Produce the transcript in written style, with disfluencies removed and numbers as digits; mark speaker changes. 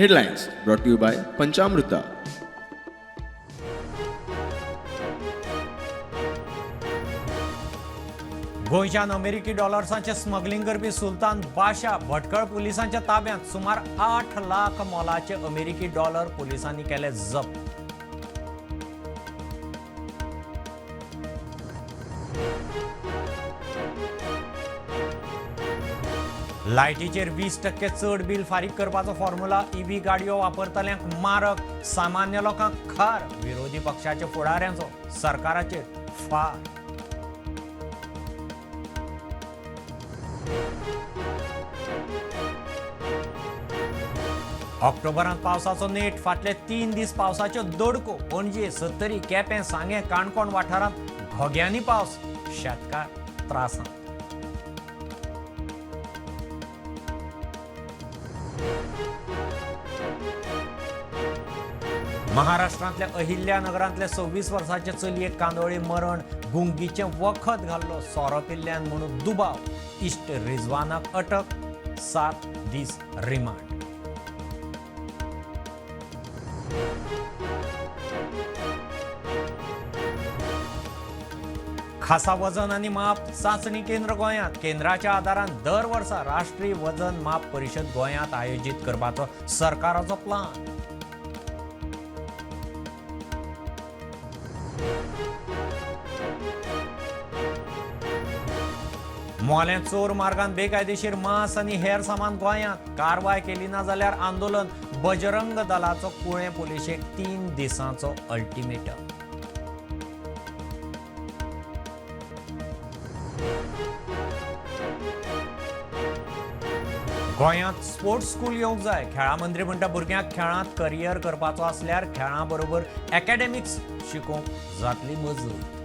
Speaker 1: Headlines brought to you by Panchamruta.
Speaker 2: गोंयच्यान अमेरिकी डॉलर्सांचे smuggling करपी सुलतान बाशा भटकळ पुलिसांच्या ताब्यांत. सुमार 8 लाख मोलाचे अमेरिकी डॉलर पुलिसांनी केले जप्त. लायटीचेर 20% चड बील फारीक करपाचो फॉर्म्युला ईव्ही गाडयो वापरतल्यांक मारक, सामान्य लोकांक खार. विरोधी पक्षाच्या फुडाऱ्यांचो सरकाराचेर फार. ऑक्टोबरांत पावसाचो नेट. फाटले 3 दीस पावसाच्यो दडको. पणजे, सत्तरी, केपें, सांगें, काणकोण वाठारांत घोग्यांनी पावस. शेतकार त्रासांत. महाराष्ट्रांतल्या अहिल्या नगरांतल्या 26 वर्साचे चलयेक कांदोळी मरण. गुंगीचें वखद घाल्लो सोरो पिल्ल्यान म्हणून दुबाव. इश्ट रिजवानाक अटक, 7 दीस रिमांड. खासा वजन आनी माप चांचणी केंद्र गोंयांत. केंद्राच्या आदारान दर वर्सा राष्ट्रीय वजन माप परिशद गोंयांत आयोजीत करपाचो सरकाराचो प्लान. मोलें चोर मार्गान बेकायदेशीर मांस आनी हेर सामान गोंयांत. कारवाय केली ना जाल्यार आंदोलन. बजरंग दलाचो कुळें पुलिशेक 3 दिसांचो अल्टिमेटम. गोंयांत स्पोर्ट्स स्कूल येवंक जाय. खेळां मंत्री म्हणटा भुरग्यांक खेळांत करियर करपाचो आसल्यार खेळां बरोबर एकेडमिक्स शिकोवंक जातली मजत.